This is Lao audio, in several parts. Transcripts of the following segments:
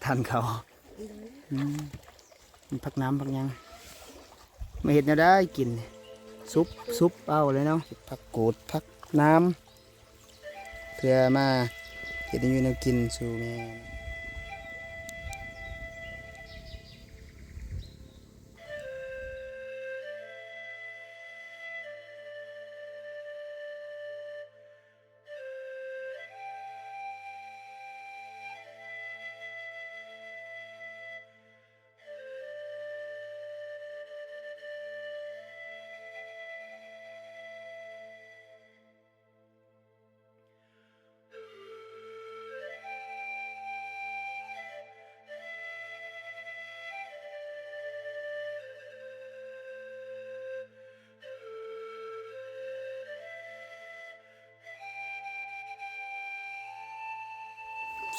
ທານເຂົ້າ. ໂດຍ ອືມ ມີຜັກໜາມຜັກຫຍັງ ມາເຮັດແນວໃດກິນ? ຊຸບ ຊຸບເອົາເລີຍເນາະ ຜັກກູດ ຜັກໜາມ ເພື່ອມາເຮັດແນວຢູ່ແນວກິນສູ່ແມ່.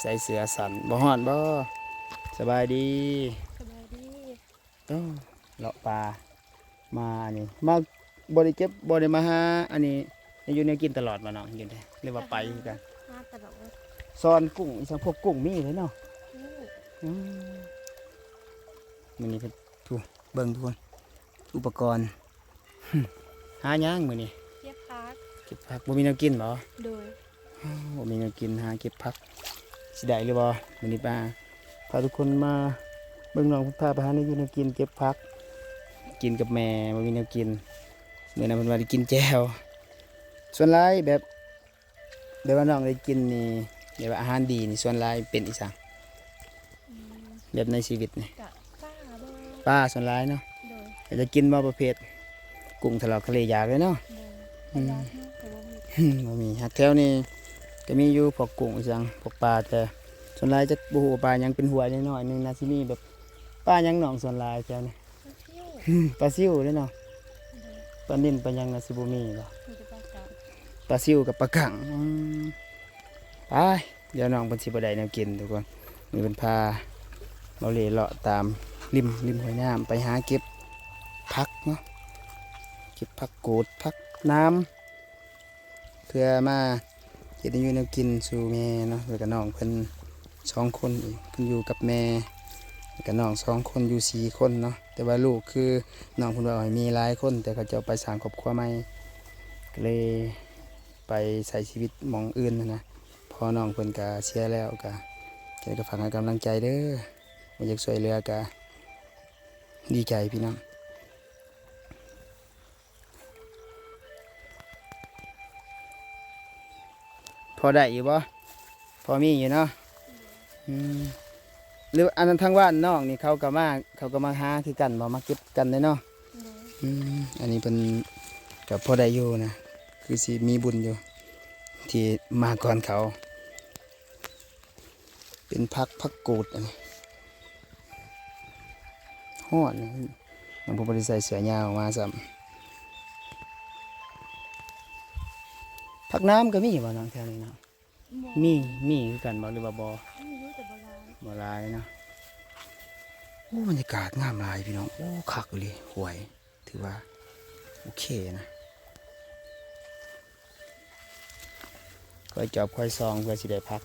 ໃສ່ເສື້ອສັ້ນ ບໍ່ຮ້ອນບໍ່? ສະບາຍດີ ສະບາຍດີ. ເອີ ເລາະປ່າມາ ອັນນີ້ມາ ບໍ່ໄດ້ເກັບ ບໍ່ໄດ້ມາຫາ ອັນນີ້ ຢູ່ແນວກິນຕະຫຼອດບໍ່ນ້ອງ? ຢູ່ໃດ ຫຼືວ່າໄປຄືກັນ? ຫາຕະຫຼອດ. ຊ່ອນ ກຸ້ງ ອີ່ຫຍັງ ພວກກຸ້ງມີເລີຍເນາະ? ມີ. ອືມ ມື້ນີ້ເພິ່ນ ທຸ ເບິ່ງທຸກຄົນ ອຸປະກອນ. ຫາຫຍັງມື້ນີ້? ເກັບຜັກ. ເກັບຜັກ ບໍ່ມີແນວກິນບໍ່? ໂດຍ. ໂອ້ ບໍ່ມີແນວກິນ ຫາເກັບຜັກ ຊິໄດ້ຫຼືບໍ່? ມື້ນີ້ປ້າພາທຸກຄົນມາເບິ່ງນ້ອງເພິ່ນພາໄປຫາແນວຢູ່ແນວກິນ ເກັບຜັກກິນກັບແມ່ ບໍ່ມີແນວກິນ. ມື້ນັ້ນເພິ່ນວ່າໄດ້ກິນແຈ່ວ. ສ່ວນຫຼາຍແບບ ແບບວ່ານ້ອງໄດ້ກິນນີ້ ແບບວ່າອາຫານດີນີ້ ສ່ວນຫຼາຍເປັນອີ່ຫຍັງ? ອືມ ແບບໃນຊີວິດນີ້ ກະປາບໍ? ປາສ່ວນຫຼາຍເນາະ. ໂດຍ. ແລ້ວຈະກິນບໍ່ປະເພດກຸ້ງ ທະເລາະທະເລ ຢາກເລີຍເນາະ? ໂດຍ. ອືມ ແຕ່ວ່າບໍ່ມີ ບໍ່ມີ. ຫາກແຖວນີ້ກະມີຢູ່ພວກກຸ້ງອີ່ຫຍັງ ພວກປາ ແຕ່ສ່ວນຫຼາຍຈະບໍ່ຮູ້ວ່າປາຫຍັງ ເປັນຫ້ວຍນ້ອຍໆໜຶ່ງ ໜ້າຊິມີແບບ ປາຫຍັງນ້ອງ ສ່ວນຫຼາຍແຖວນີ້? ປາຊິວເດ້ເນາະ. ໂດຍ. ປານິນປາຫຍັງໜ້າຊິບໍ່ມີບໍ່? ມີແຕ່ປາກາງ ປາຊິວກັບປາກາງ. ອືມ ໄປ ດຽວນ້ອງເພິ່ນຊິບໍ່ໄດ້ແນວກິນທຸກຄົນ. ນີ້ເພິ່ນພາເບົາເລ່ເລາະຕາມລິມ ລິມຫ້ວຍນ້ຳ ໄປຫາເກັບຜັກເນາະ ເກັບຜັກກູດ ຜັກໜາມ ເພື່ອມາເຮັດແນວຢູ່ແນວກິນສູ່ແມ່ເນາະ ແລ້ວກະນ້ອງເພິ່ນສອງຄົນອີກ ເພິ່ນຢູ່ກັບແມ່ ແລ້ວກະນ້ອງສອງຄົນ ຢູ່ສີ່ຄົນເນາະ. ແຕ່ວ່າລູກຄືນ້ອງເພິ່ນເວົ້າໃຫ້ມີຫຼາຍຄົນ ແຕ່ເຂົາເຈົ້າໄປສ້າງຄອບຄົວໃໝ່ ກະເລີຍໄປໃຊ້ຊີວິດໝ່ອງອື່ນຫັ້ນນະ. ພໍ່ນ້ອງເພິ່ນກະເສຍແລ້ວ ກະ ກະຝາກໃຫ້ກຳລັງໃຈເດີ ບໍ່ຢາກຊ່ວຍເຫຼືອກະດີໃຈພີ່ນ້ອງ. ພໍໄດ້ຢູ່ບໍ່? ພໍມີຢູ່ເນາະ. ອືມ ຫຼືອັນນັ້ນທາງບ້ານນ້ອງນີ້ ເຂົາກໍມາ ເຂົາກໍມາຫາຄືກັນບໍ່? ມາເກັບກັນເດ້ເນາະ. ໂດຍ. ອືມ ອັນນີ້ເພິ່ນກໍພໍໄດ້ຢູ່ນະ ຄືຊິມີບຸນຢູ່ທີ່ມາກ່ອນເຂົາ. ເປັນຜັກ ຜັກກູດອັນນີ້ ຮ້ອນ ມັນບໍ່ໄດ້ໃສ່ເສື້ອຍາວມາຊ້ຳ. ຜັກໜາມກໍມີບໍ່ນ້ອງແຖວນີ້ເນາະ? ບໍ່. ມີ ມີຄືກັນບໍ່ ຫຼືວ່າບໍ່? ມີຢູ່ ແຕ່ບໍ່ຫຼາຍ ບໍ່ຫຼາຍເນາະ. ໂອ້ ບັນຍາກາດງາມຫຼາຍພີ່ນ້ອງ. ໂອ້ ຄັກອີ່ຫຼີ ຫ້ວຍ ຖືວ່າໂອເຄນະ. ຄ່ອຍຈອບຄ່ອຍສ່ອງເພື່ອຊິໄດ້ພັກ.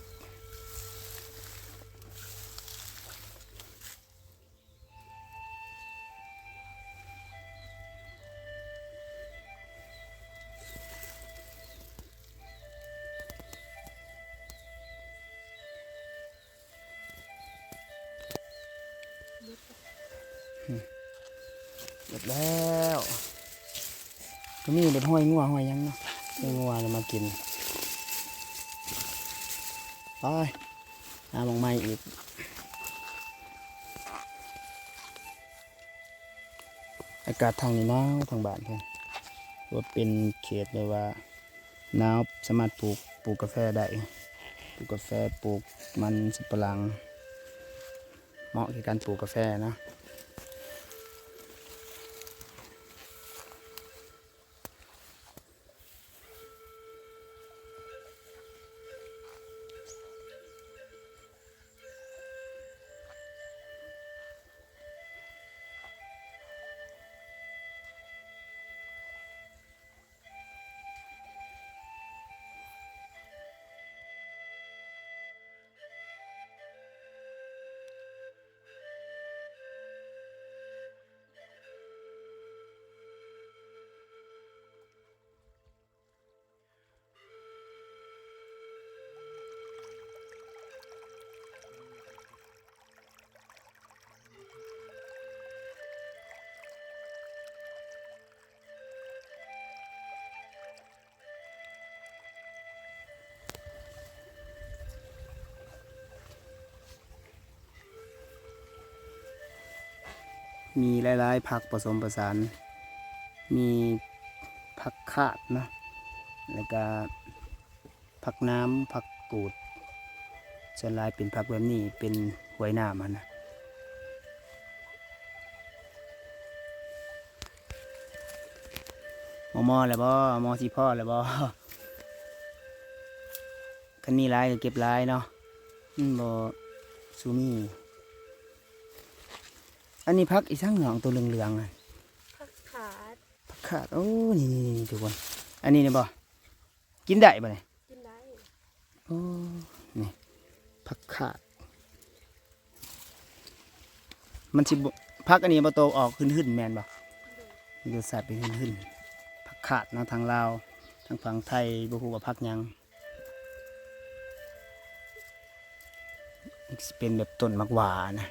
ເບິດແລ້ວ ກໍມີແບບຫ້ອຍງົວຫ້ອຍຫຍັງເນາະ ຫ້ອຍງົວມາກິນ. ໄປ ຫາໝ່ອງໃໝ່ອີກ. ອາກາດທາງນີ້ໜາວ ທາງບ້ານເພິ່ນ ວ່າເປັນເຂດແບບວ່າ ໜາວ ສາມາດປູກ ປູກກາແຟໄດ້ ປູກກາແຟ ປູກມັນສຳປະຫຼັງ ເໝາະແກ່ການປູກກາແຟນະ. ເ ມີຫຼາຍໆຜັກປະສົມປະສານ ມີຜັກຄາດເນາະ ແລ້ວກະຜັກໜາມ ຜັກກູດ ສ່ວນຫຼາຍເປັນຜັກແບບນີ້ ເປັນຫ້ວຍນ້ຳຫັ້ນນະ. ມໍ່ໆແລ້ວບໍ່? ມໍ່ຊິພໍ້ແລ້ວບໍ່? ຄັນມີຫຼາຍກໍເກັບຫຼາຍເນາະ ມັນບໍ່ຊູມີ. ອັນນີ້ຜັກອີ່ສັງນ້ອງ ໂຕເຫຼືອງໆນະ? ຜັກຂາດ. ຜັກຂາດ ໂອ້ ນີ້ໆໆ ທຸກຄົນ ອັນນີ້ນີ້ບໍ່? ກິນໄດ້ບໍ່ນີ້? ກິນໄດ້. ໂອ້ ນີ້ຜັກຂາດ ມັນຊິບໍ່ ຜັກອັນນີ້ບໍ່ໂຕອອກຫຶ່ນໆ ແມ່ນບໍ່? ໂດຍ. ມີລົດຊາດເປັນຫຶ່ນໆ ຜັກຂາດເນາະ ທາງລາວ ທາງຝັ່ງໄທ ບໍ່ຮູ້ວ່າຜັກຫຍັງ. ນີ້ຊິເປັນແບບຕົ້ນໝາກຫວ້ານະ.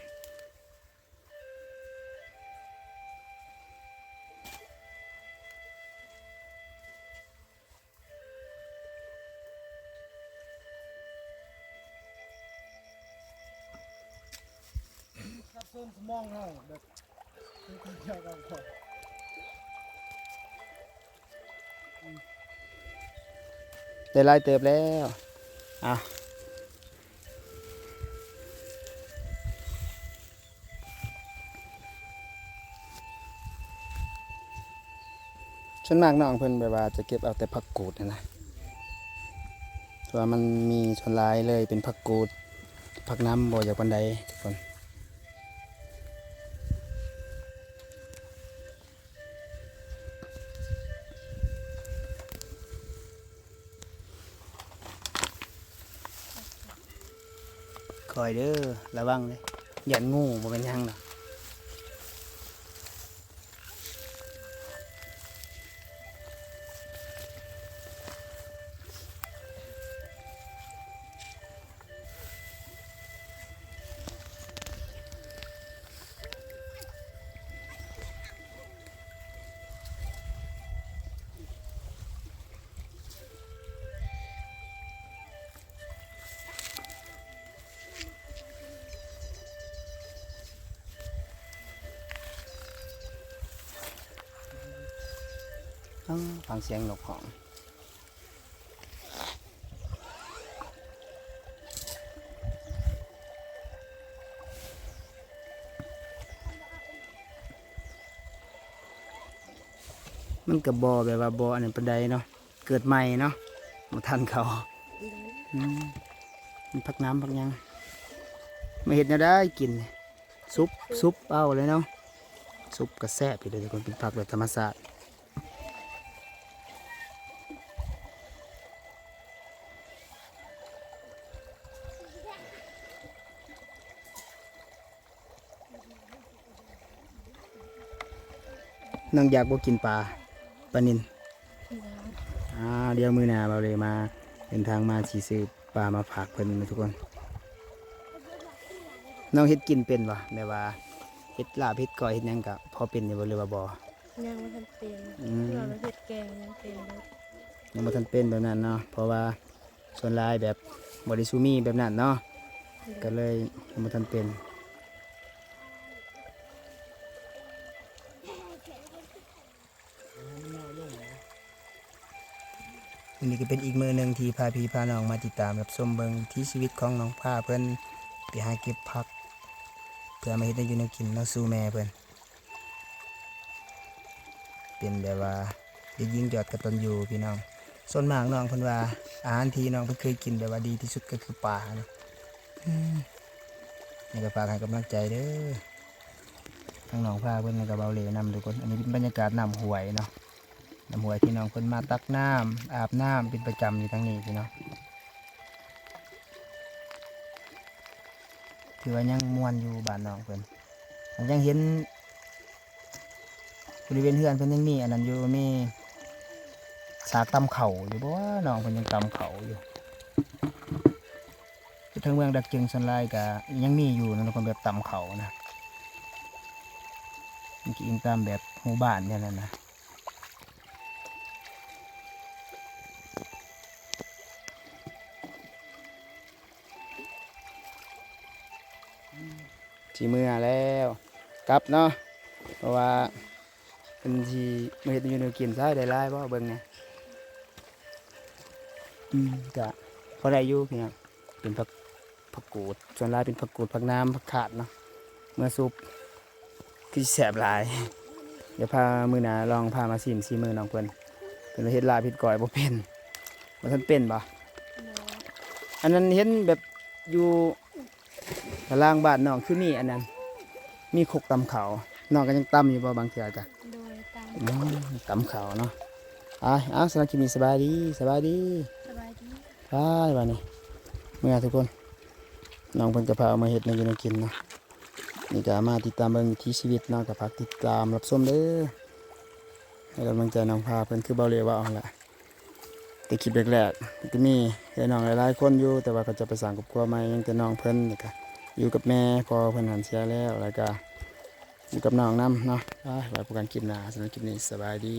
ໄດ້ຫຼາຍເຕີບແລ້ວ ອ່ະ. ສ່ວນມາກນ້ອງເພິ່ນແບບວ່າຈະເກັບເອົາແຕ່ຜັກກູດຫັ້ນນະ ເພາະວ່າມັນມີສ່ວນຫຼາຍເລີຍເປັນຜັກກູດ ຜັກໜາມບໍ່ຢາກປານໃດທຸກຄົນ. ຄ່ອຍເດີ ລະວັງເດີ ຢ້ານງູ ບໍ່ເປັນຫຍັງດອກ. ຟັງສຽງນົກຮ້ອງ. ມັນກໍບໍ່ແບບວ່າບໍ່ອັນນັ້ນປານໃດເນາະ ເກີດໃໝ່ເນາະ ບໍ່ທັນເຂົາ. ອືມ ອືມ ມັນຜັກໜາມຜັກຫຍັງ ມາເຮັດແນວໃດກິນ ສຸບ ສຸບເອົາເລີຍເນາະ ສຸບກໍແຊບຢູ່ເດ້ ເປັນຜັກແບບທຳມະຊາດ. ນ້ອງຢາກບໍ່ກິນປາ ປານິນ? ອ່າ ດຽວມື້ໜ້າບ່າວເລມາ ເດີນທາງມາຊິຊື້ປາມາຝາກເພິ່ນນະທຸກຄົນ. ນ້ອງເຮັດກິນເປັນບໍ່? ແບບວ່າເຮັດລາບ ເຮັດກ້ອຍ ເຮັດຫຍັງກະພໍເປັນຢູ່ບໍ່ ຫຼືວ່າບໍ່? ຍັງບໍ່ທັນເປັນ. ອືມ ຄືວ່າເຮັດແກງຍັງເປັນຢູ່ ຍັງບໍ່ທັນເປັນແບບນັ້ນເນາະ ເພາະວ່າສ່ວນຫຼາຍແບບບໍ່ໄດ້ຊູມີແບບນັ້ນເນາະ ໂດຍ ກໍເລີຍຍັງບໍ່ທັນເປັນ. ມື້ນີ້ກໍເປັນອີກມື້ໜຶ່ງທີ່ພາພີ່ພານ້ອງມາຕິດຕາມຮັບຊົມເບິ່ງວິຖີຊີວິດຂອງນ້ອງພາເພິ່ນໄປຫາເກັບຜັກ ເພື່ອມາເຮັດແນວຢູ່ແນວກິນເນາະ ສູ່ແມ່ເພິ່ນ. ເປັນແບບວ່າເດັກຍິງຍອດກະຕັນຍູພີ່ນ້ອງ. ສ່ວນມາກນ້ອງເພິ່ນວ່າອາຫານທີ່ນ້ອງເພິ່ນເຄີຍກິນແບບວ່າດີທີ່ສຸດກໍຄືປາເນາະ. ອືມ ນີ້ກໍຝາກໃຫ້ກຳລັງໃຈເດີ ທັງນ້ອງພາເພິ່ນ ແລ້ວກໍບ່າວເລນຳທຸກຄົນ. ອັນນີ້ເປັນບັນຍາກາດນ້ຳຫ້ວຍເນາະ ນ້ຳຫ້ວຍທີ່ນ້ອງເພິ່ນມາຕັກນ້ຳ ອາບນ້ຳເປັນປະຈຳຢູ່ທາງນີ້ພີ່ນ້ອງ. ຖືວ່າຍັງມ່ວນຢູ່ບ້ານນ້ອງເພິ່ນ ຍັງເຫັນບໍລິເວນເຮືອນເພິ່ນຍັງມີອັນນັ້ນຢູ່ ມີສາກຕຳເຂົ້າຢູ່ບໍ່ ນ້ອງເພິ່ນຍັງຕຳເຂົ້າຢູ່. ຢູ່ທາງເມືອງດາກຈຶງສ່ວນຫຼາຍກະຍັງມີຢູ່ນະ ຄົນແບບຕຳເຂົ້ານະ ມັນກະອີງຕາມແບບໝູ່ບ້ານແນວນັ້ນນະ. ຊິເມືອແລ້ວ ກັບເນາະ ເພາະວ່າເພິ່ນຊິມາເຮັດຢູ່ແນວກິນຊະ ໄດ້ຫຼາຍບໍ່ ເບິ່ງແດ່. ອືມ ກະພໍໄດ້ຢູ່ພີ່ນ້ອງ ເປັນຜັກ ຜັກກູດ ສ່ວນຫຼາຍເປັນຜັກກູດ ຜັກໜາມ ຜັກຂາດເນາະ ເມືອສຸບ ຄືຊິແຊບຫຼາຍ. ດຽວພາ ມື້ໜ້າລອງພາມາຊີມສີມືນ້ອງເພິ່ນ ເພິ່ນວ່າເຮັດລາບເຮັດກ້ອຍບໍ່ເປັນ. ບໍ່ທັນເປັນບໍ່? ບໍ່. ອັນນັ້ນເຫັນແບບຢູ່ຕາລາງບ້ານນ້ອງຄືມີອັນນັ້ນ ມີຄົກຕຳເຂົ້າ ນ້ອງກໍຍັງຕຳຢູ່ບໍ່ບາງເທື່ອກະ? ໂດຍ ຕຳ. ອືມ ຕຳເຂົ້າເນາະ. ອ້າຍ ເອົາ ສຳລັບຄລິບນີ້ສະບາຍດີ ສະບາຍດີ ສະບາຍດີ. ໄປບາດນີ້ ເມືອທຸກຄົນ ນ້ອງເພິ່ນກໍພາເອົາມາເຮັດແນວຢູ່ແນວກິນເນາະ. ນີ້ກໍມາຕິດຕາມເບິ່ງວິຖີຊີວິດເນາະ ກໍຝາກຕິດຕາມຮັບຊົມເດີ້ ໃຫ້ກຳລັງໃຈນ້ອງພາເພິ່ນ ຄືເບົາເລເວົ້າຫັ້ນລະ. ແຕ່ຄລິບແລກໆ ກໍມີເອື້ອຍນ້ອງຫຼາຍໆຄົນຢູ່ ແຕ່ວ່າເຂົາເຈົ້າໄປສ້າງຄອບຄົວໃໝ່ ຍັງແຕ່ນ້ອງເພິ່ນ ແລ້ວກໍຢູ່ກັບແມ່ ພໍ່ເພິ່ນຫັ້ນເສຍແລ້ວ ແລ້ວກໍຢູ່ກັບນ້ອງນຳເນາະ. ໄປ ໄວ້ພົບກັນຄລິບໜ້າ ສຳລັບຄລິບນີ້ ສະບາຍດີ.